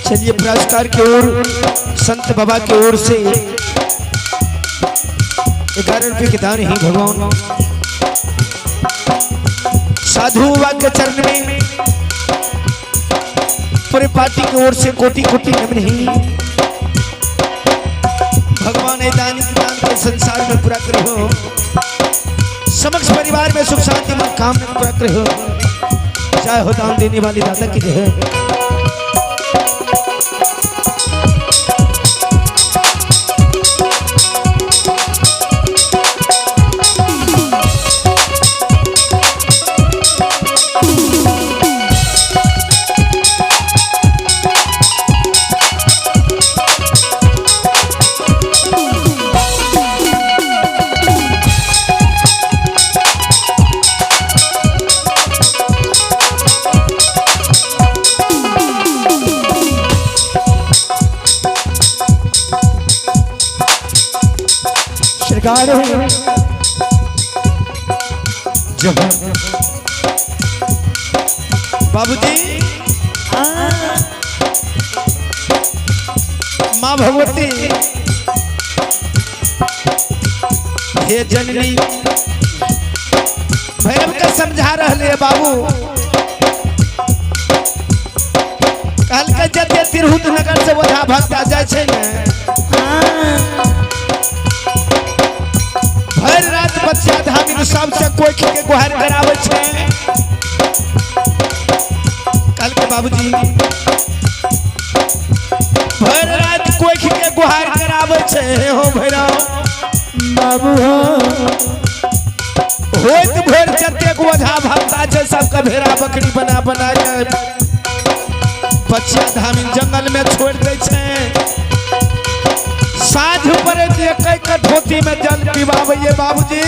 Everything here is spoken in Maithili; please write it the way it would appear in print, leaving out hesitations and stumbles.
चलिए पुरस्कार की ओर संत बाबा की ओर से 11 रुपये के दान ही भगवान साधु बाबा के चरण में पूरे पार्टी की ओर से कोटि कोटि नमन ही। भगवान दान दान के संसार में पूरा करो, समक्ष परिवार में सुख शांति में कामना पूरा करो। चाहे हो दान देने वाली दाता की जय। सरकार जब बाबूजी माँ भगवती हे जननी भैरव के समझा रहे बाबू। कल के जते तिरहुत नगर से ओझा भक्त आ जाए छै ने, भरि रात बच्चा धामी सबसे कोई के गुहार करावे छै। कल के बाबूजी भरि रात कोई के गुहार करावे छै। हो भैरव बाबू हो होइत भोर जतेक ओझा भक्ता छै सबके भेड़ा बकरी बना बना के बच्चा धामी जंगल में छोड़ दै छै। साँझ पड़े एक एक धोती में जल पिबाबे बाबूजी।